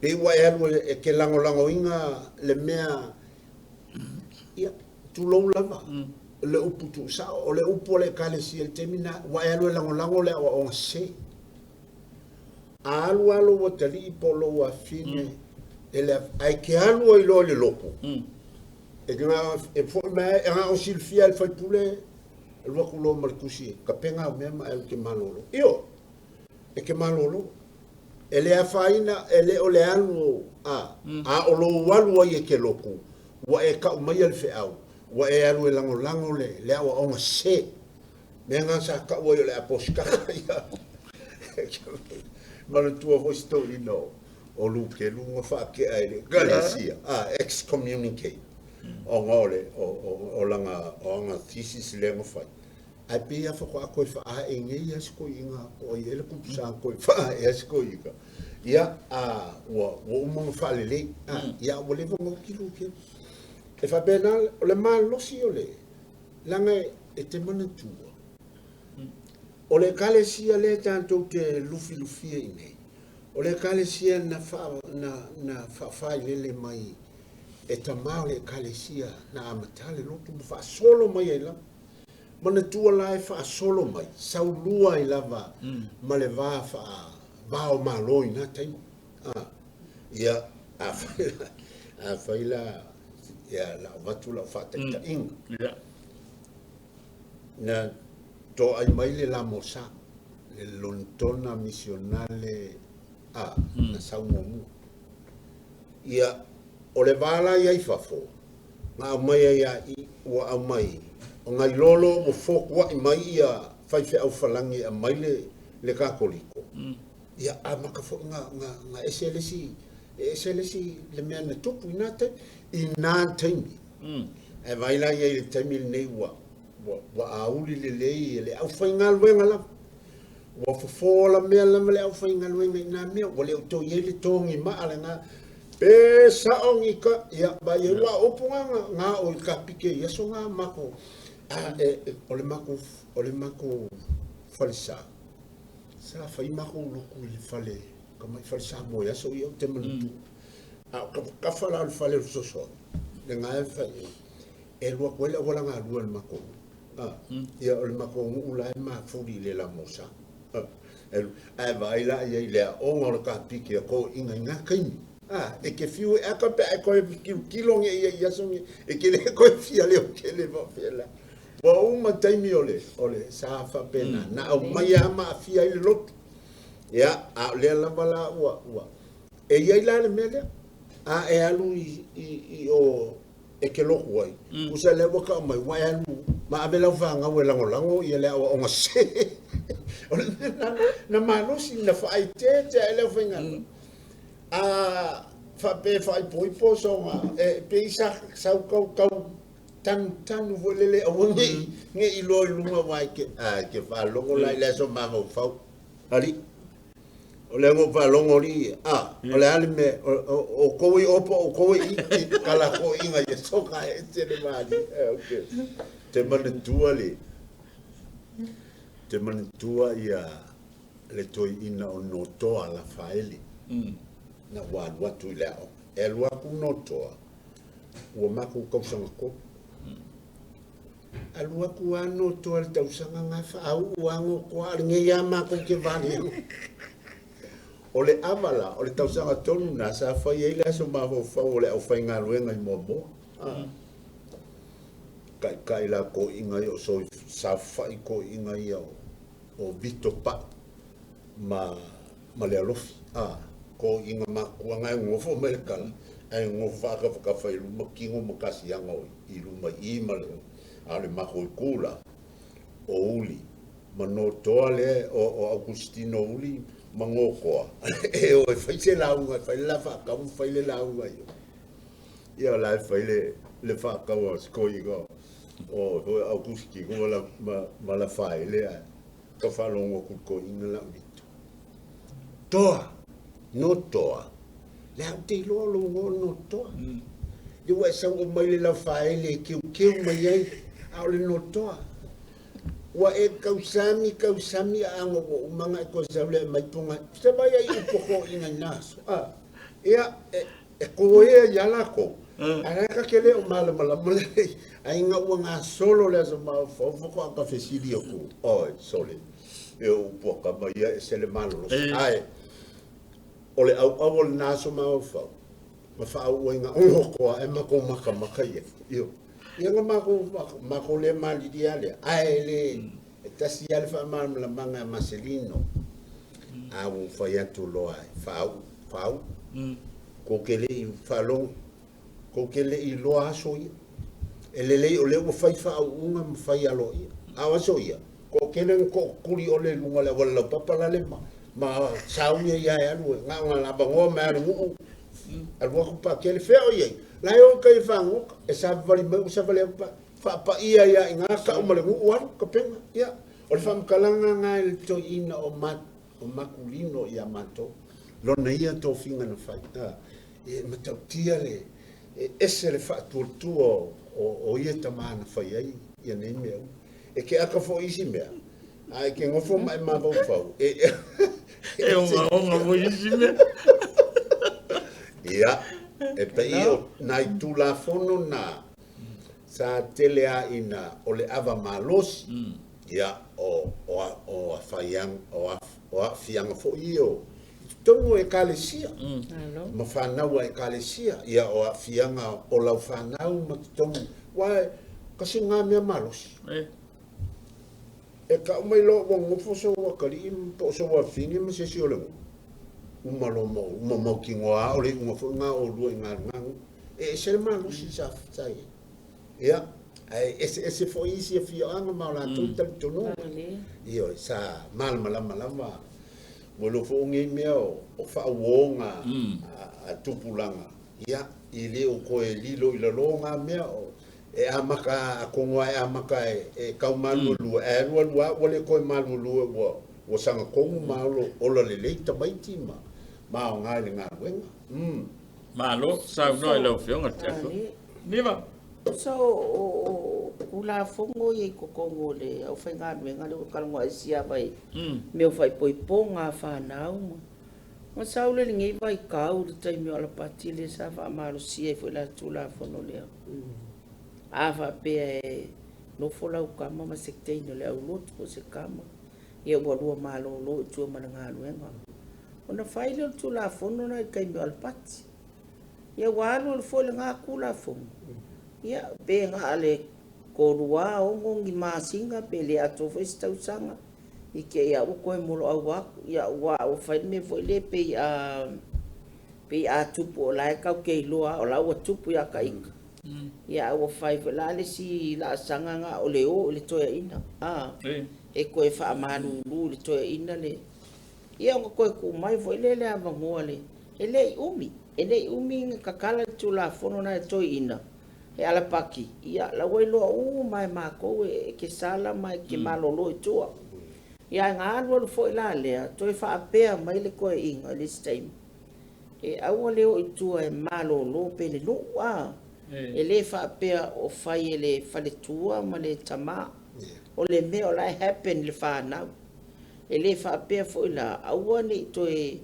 Pei ua e alu e ke lagolagoina le mea, ia, tulou lava, le upu tuusao, o le upu o le ekalesia i le taimi na, ua e alu e lagolago le aoaoga sese. A alu lava lou atalii po o lou afine, e le, ae ke alu ai loa i le lotu, e na, e foi mai, e na o silafia e le faipule, e alu atu loa ma le tusi, tapena au mea ma e alu e te malolo. Ioe, e te malolo. E le afaina, e le o le alu a, a o lou alu ai e te lotu, ua e tau maia le feau, ua e alu e lagolago le, le aoaoga sese. Mea na sa tau ai o le aposikaka ia. Manatua foi se toeaina o Lukelu na faatea e le ekalesia, a, excommunicate, ona o le, o lana, o ana thesis lea na fai. Ae pei lava faatoa toe faaae nei lava si toeaina, po o ai ea le tupu sa toe faaae ai si toeaina. Ia, a, ua, ua uma ona faalelei, a, ia, ua leva ona oti Lukelu. E faapena, o le malosi o le, leaga e te manatua, o le ekalesia lea tatou te lufilufia i nei, o le ekalesia na faa, na, na faafailele mai e tama o le ekalesia na amata le lotu ma faasolo mai ai lava. Manatua la e faasolo mai, saulua ai lava ma le va faa, va o Malo i na taimi. A, ia, afai la, afai la, ia, la avatu lau faataitaiga. Ia. Na toai mai le Lamosa, le Lonetona misionale a, na sau muamua. Ia, o le va la i ai fafo, na aumai ai a i, ua aumai, o nai lolo ua fotuai mai ia faifeau falagi e aumai le, le Katoliko. Ia, amata foi na, na, na ese le isi, e ese le isi le mea na tupu i na taimi, i na taimi. Ae vaai la i ai i le taimi lenei ua, ua, ua auli lelei e le aufaigaluega lava. Ua fofo ala mea lava le aufaigaluega i na mea, ua le o toe i ai le togi maa lena. Pe sao ni ka, ia, vaai ai, ua upu nga, nga, nga o i ka pike i aso nga mako, a, e, e, o le mako, o le mako falesa. Sa fai makou lotu i le fale, ka mai fale Samoa i aso ia ou te manatua. A o kafa la o le fale o le fesoasoani, le nga e fai, e alu atu ai le auala galue o le matou nuu. A, ia o le matou nuu la e mafuli i le Lamosa. A, ae vaai la i ai i le aoga o le kapike a toeaiina i na taimi. A, e te fiu e aka pe a e toe tilotilo nei i ai i aso nei, e te le toe fia leotele faapea la. Ua uma taimi o le, o le sa faapena, na aumai lava ma aafia ai le lotu. Ia, a o lea lava la ua, ua, e i ai la le mea lea, a e alu i, i, i o e te lotu ai, tusa lea ua tau mai, ua e alu ma ave lau fanau e lagolago ia le aoaoga sese. O le mea na, na malosi, na faaeteete ai le aufaigaluega. A faapea e faaipoipo soga, e pei sa sau tau tau tanutanu foi lele aua nei nei iloa i luga aua e te, a e te faalogo la i le aso mafaufau. Alii, o lea na ou faalogo alii, a, o le a le mea, o outou e i o po o outou e i i, ka latou iga ia soga e ese le malie. Okay. Te manatua le, te manatua ia le toeaina o Notoa Lafaele, na ua alu atu i le aoga. E alu atu Notoa, ua matou tausaga tolu. Alu atu lava Notoa i le tausaga na, faauu lava Notoa, a o lenei lava matou te valea. O le ava la, o le tausaga tonu na sa fai ai le aso mafaufau o le aufaigaluega i Moamoa. Taitai la toeaiina ia o saofafai toeaiina ia o Vito Pau ma ma le Alofi, a, toeaiina matutua na e nonofo mai le tala, ae nonofo faatafatafa i luma tino ma tasiaga o i luma i i ma le, a o le matou itu la, o Uli ma Notoa lea, o Augustino Uli ma Notoa, e o e fai se lauga, e fai le la faatau ma fai le lauga i o. Ia o la e fai le faatau a si toeaina o Augustino ma Lafaele ae tau faalogo atu i le toeaina la o Vito. Toa! Notoa? Le a ou te iloa o lou igoa o Notoa. Ia ua e sau mai le Lafaele e keukeu mai ai, a o le Notoa. Ua e tausami, tausami a aga ua uma ona e toe sau lea e aumai poga. Se vaai ai upu a toeaiina i na aso. Ia, e, e koea ia lakou, ae la ta te le o malamalama lelei, ae ina ua gasolo le Aso Mafaufau faatoa ta fesili atu, oi sole, e o upu a tama ia e ese le malolosi. Ae o le auau o lena Aso Mafaufau, ma faauuina onotoa ae matou matamata i ai. Io. Ia na matou, matou le malilie lava lea, ae le, e tasi lava le faamalamalamaga a Maselino, a ua ou fai atu loa e faauu, faauu. Kou te le i faalogo, kou te le i iloa aso ia. E lelei o lea ua fai faauuga ma fai aloaia. A o aso ia, toatele na tootuli ole i luga o le auala laupapa la le ma, ma sauni ai lava e alu, na ona avanoa mai lava o le nuu, alu atu pakele, fea o i ai? La e o i tai e fagota, e savavali mai ua savali atu pa, faapaia ai lava i ina tau ma le nuu alu tapena. Ia, o le faamatalaga lena i le toeaina o ma, o Makulino ia matou, lona ia tofiga na fai. A, e matautia le, e ese le faatuatua o ia tama na fai ai ia nei mea uma. E ke aka foi isi mea, a e ke nofo ma e mafaufau, e, E ogaoga foi isi mea. Ia, e pei o nai Tulafono na, sa tele a ina o le ava malosi, ia, o, o, o afaiaga, o, o aafiaga foi ia o, i totonu o Ekalesia, ma fanau a Ekalesia, ia, o aafiaga o lau fanau ma totonu, aua e kasi lena mea malosi. E kau mai loa ua nofo sou atalii po o sou afafine ma se isi o le nuu, uma loa ma uma mautinoa lava o le iuga foi lena o oulua i lena nuu. E ese le malosi sa sa i ai. Ia, ae eseese foi isi afioaga ma o latou talitonuga. Ioe, sa malamalama lava. Ua iloa foi o nei mea o faauoga a tupulaga, ia, e le o toe lilo i lalo na mea o e amata atonu lava e amata e tau maluelue, ae alu alu lava ua le toe maluelue ua ua sagatonu ma ola lelei tamaiti ma ma aoga i le galuega. Malo saunoa i lau Afioga i le Tiakono. Niva. So o Tulafono ia i totonu o le aufaigaluega lea ua talanoa ese lava i mea o faaipoipoga a fanau ma ma sau le lenei vaitau i le taimi o Alapati lea sa faamalosia ai foi la Tulafono lea. A faapea e nofo lau tama ma se teine o le aulotu po o se tama, ia ua lua malolo i tua ma le galuega. Ona fai lea o le Tulafono lena i le taimi o Alapati. Ia ua alu alu foi lena Tulafono, ia pe na o le 3 6 ni masina pe le atoa foi se tausaga, i te i lava ua toe moloau atu, ia ua fai le mea foi lea pei a pei a tupu o la e tatou te iloa o la ua tupu ia ita. Ia a ua fai foi la le isi laasaga na o le o i le toeaina, a e toe faamalulu i le toeaina le ia ona toe tuu mai foi lea le avanoa le e le i umi, e le i umi na tatala le Tulafono na e toeaina e Alapati, ia la ua iloa uma e matou e te sala ma e te malolo i tua. Ia ae na alu alu foi la lea, toe faapea mai le toeaina i le isi taimi, e aua le o i tua e malolo pe le nuu, a e le faapea o fai e le faletua ma le tama. O le mea o la e happen i le fanau. E le faapea foi la, aua ne i toe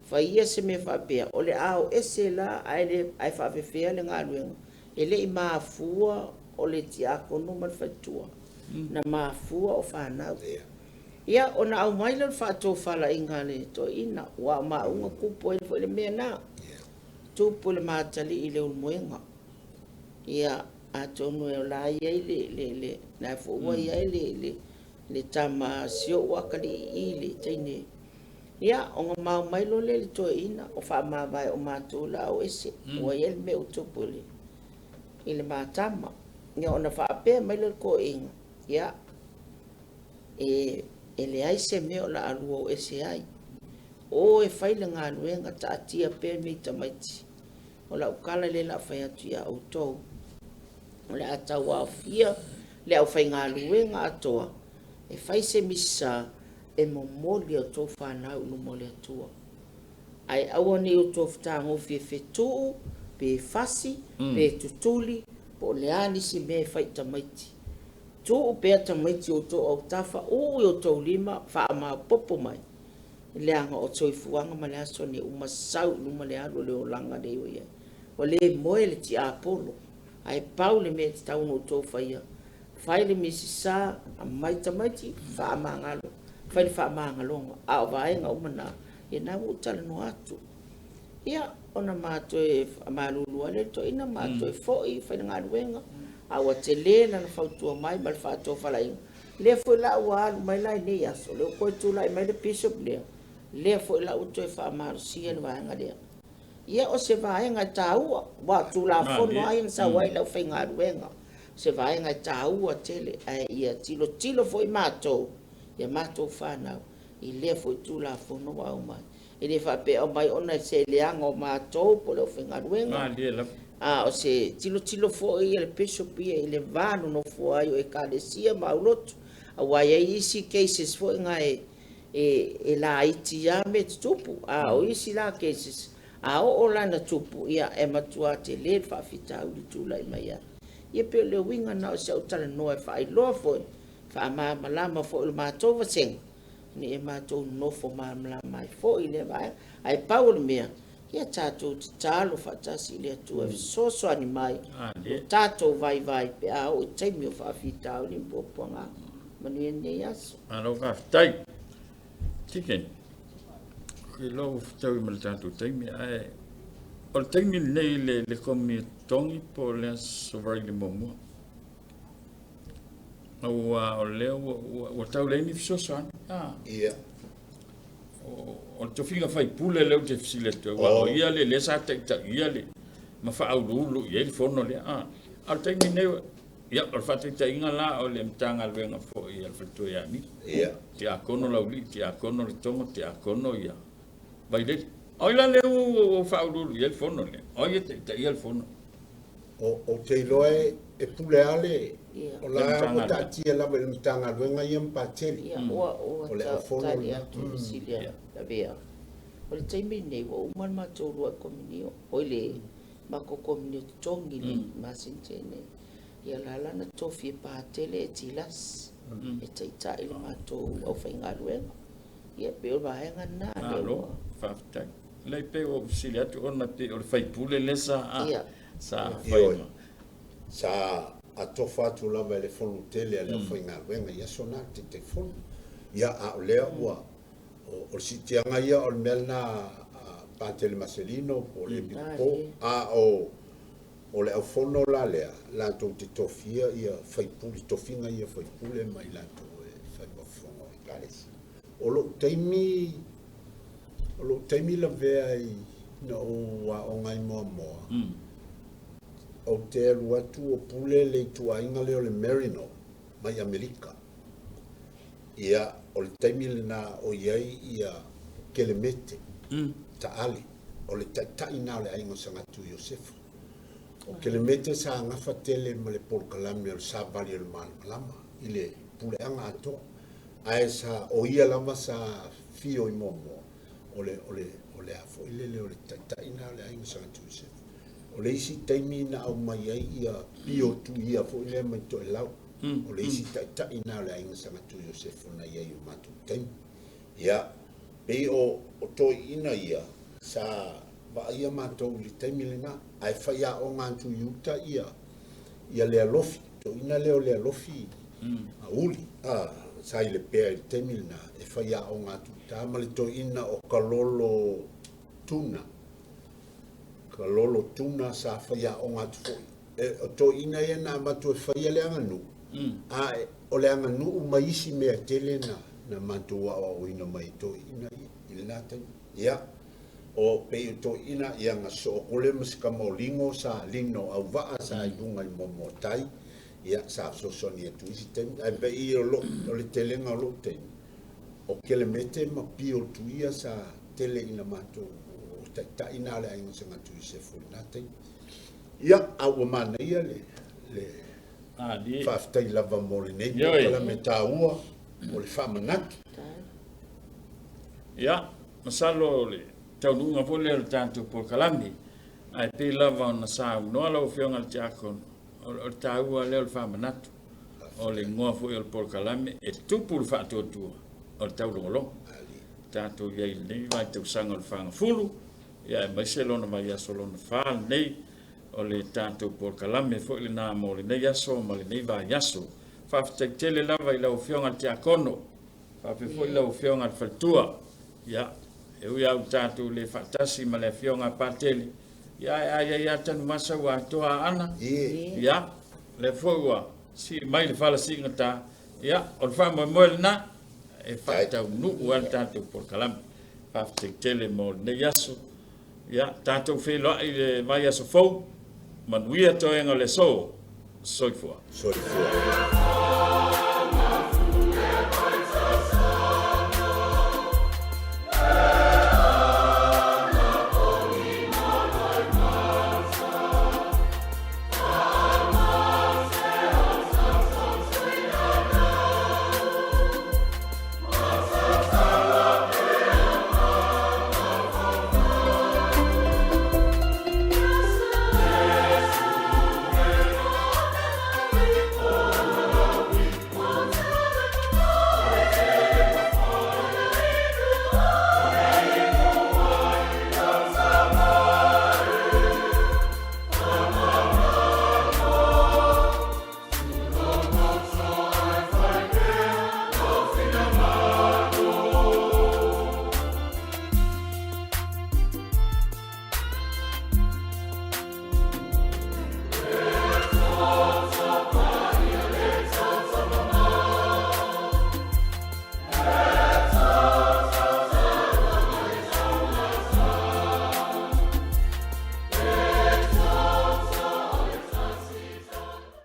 faia se mea faapea, o le a o ese la ae le ae faafefea le galuega. E le i mafua o le tiakono ma le faletua, na mafua o fanau. Ia ona aumai lea o le faatofalaiga a le toeaina, aua o maua na tupu ai foi le mea lena. Tupu i le matalii i Leulumoega. Ia, Atonu e o la e i ai le, le, le, la foi ua i ai le, le, le tama a si o'u akalii i le teine. Ia, ona mao mai loa lea i le toeaina, o faamavae o matou la o ese, ua i ai le mea ua tupu i le, i le ma tama. Ia, ona faapea mai lea o le toeaina, ia, e, e leai se mea o le a lua o ese ai. O e fai le galuega, taatia pea nei tamaiti. O lau tala lea o le a fai atu ia outou, o le a tauaofia le aufaigaluega atoa e fai se misa e momoli a outou fanau i luma o le Atua. Ae aua ne i outou fetagofi e fetuu, pe fasi, pe tutuli, po o le a nisi mea e fai i tamaiti. Tuu pea tamaiti i outou autafa, uu i outou lima, faamaopoopo mai, leaga o soifuaga ma le aso nei ua masau i luma le alu o le olaga lea ua i ai. Ua le moe le tiapolo, ae pau le mea e tatau ona outou faia, fai le misisa, aumai tamaiti, faamagalo, fai le faamagaloga. A o vaega uma na, ia na ua ou talanoa atu. Ia, ona ma toe faamalulu ai lea i le toeaina, ma toe foi fai le galuega, a ua tele lana fautua mai ma le faatofalaiga. Lea foi la ua alu mai la i nei aso, lea ua toe tulai mai le bishop lea, lea foi la ua toe faamalosia le vaega lea. Ia, o se vaega e taua, aua o Tulafono lava ia na sau ai le aufaigaluega. O se vaega e taua tele, ae ia tilotilo foi matou, ia matou fanau, i lea foi Tulafono ua aumai. E le faapea e aumai ona o se leaga o matou po o le aufaigaluega, a o se tilotilo foi a le Bishop ia i le va nonofo ai o Ekalesia ma aulotu, aua e i ai isi cases foi na e laiti lava mea e tutupu, a o isi la cases, a oo la ina tupu, ia e matua tele le faafitauli tulai mai ai. Ia pei o le uiga lena o si au talanoa e faailoa foi, faamalamalama foi o le matou vasega, ina ia matou nonofo malamalama ai foi i lea vaega. Ae pau o le mea, ia tatou tatalo faatasi i le Atua e fesoasoani mai lo tatou vaivai pe a oo i taimi o faafitauli ma puapuaga. Manuia lenei aso. Malo faafetai. Chicken. Ke iloa ua fetaui ma le tatou taimi, ae o le taimi lenei le komi totogi po o le Aso Faraile muamua. Aua o lea ua tau leai ni fesoasoani. Ia. O le tofiga faipule lea ou te fesili atu ai, aua o ia lea sa taitaia le ma faauluulu i ai le fono lea. A o le taimi lenei, ia, o le faataitaiga la o le Matagaluega foi a le Faletua ia Mili. Ia. Tiakono Laulii, Tiakono Letogo, Tiakono ia Vailele. O ai la lea ua faauluulu i ai le fono lea? O ai e taitaia le fono? Ou te iloa e pule lava le, o la ua taatia lava i le Matagaluega ia ma Patele. Ia, ua tali atu le fesili a Lavea. O le taimi lenei ua uma le matou uluai komunio, oi le matou komunio totogi i le masina tea nei. Ia la la na tofi e Patele e Tilasi e taitai le matou aufaigaluega. Ia pei o le vaega lena lea ua. Malo, faafetai. Lea pei ua ou fesili atu ona pei o le faipule lea sa sa fai ma. Sa atofa atu lava e le fono tele a le aufaigaluega i aso na le Taitaifono. Ia, a o lea ua, o le siitiaga ia o le mea lena a Patele Maselino po o le Epikopo, a o o le aufono la lea latou te tofia ia faipule, tofiga ia faipule ma i latou e fai ma fofoga o Ekalesia. O lou taimi, o lou taimi lavea i na ou aoga ai muamua, ou te alu atu o pule le ituaiga lea o le Maryknoll mai Amerika. Ia, o le taimi lena o i ai ia Kelemete Taale, o le taitai lena o le aiga o Sagatu Iosefa. O Kelemete sa gafa tele ma le polokalame o le savali o le malamalama i le puleaga atoa. Ae sa, o ia lava sa fio i muamua, o le, o le, o le a foi lele o le taitai lena o le aiga Sagatu Iosefa. O le isi taimi na aumai ai ia Pio Tuia foi lea mai Toelau, o le isi taitai lena o le aiga Sagatu Iosefa na i ai i o matou taimi. Ia, pei o toeaiina ia sa vaaia matou i le taimi lena, ae faiaoga atu i uta ia ia Lealofi, toeaina lea o Lealofi Uli, sa i Lepea i le taimi lena, e faiaoga atu i uta ma le toeaina o Kalolo Tuna. Kalolo Tuna sa faiaoga atu foi. o toeaiina ia na avatu e faia le aganuu, a o le aganuu ma isi mea e tele na na matou aoaoina mai e toeaiina ia i lena taimi. Ia, o pei o toeaiina ia na sookole ma si tamaoligo sa lino auvaa sa i luga i Moamoatai, ia sa fesoasoani atu i isi taimi, ae pei o lou o le telega o lou taimi, o Kelemete ma Pio Tuia sa tele ina matou o taitai na o le aiga Sagatu Iosefo i lena taimi. Ia, a ua manaia le le faafetai lava mo lenei polokalame taua o le faamanatu. Ia, masalo o le taunuuga foi lea o le tatou polokalame, ae pei lava ona saunoa lau Afioga i le Tiakono, o le taua lea o le faamanatu, o le igoa foi o le polokalame e tupu le faatuatua o le taulogologo. Tatou i ai i lenei vaitausaga o le fagafulu, ia aemaise lona vaiaso lona fa lenei, o le tatou polokalame foi lena mo lenei aso ma lenei vaiaso. Faafetai tele lava i lau Afioga i le Tiakono, faapea foi lau Afioga i le Faletua. Ia, e ui lava ua tatou le faatasi ma le Afioga a Patele, ia ae a i ai lava Tanuvasa ua atoa Aana. Ia, lea foi ua sii mai le fala siigata, ia, o le faamoemoe lena e faataunuu ai le tatou polokalame. Faafetai tele mo lenei aso. Ia, tatou feiloai i le vaiaso fou. Manuia toega o le aso. Soifua. Soifua.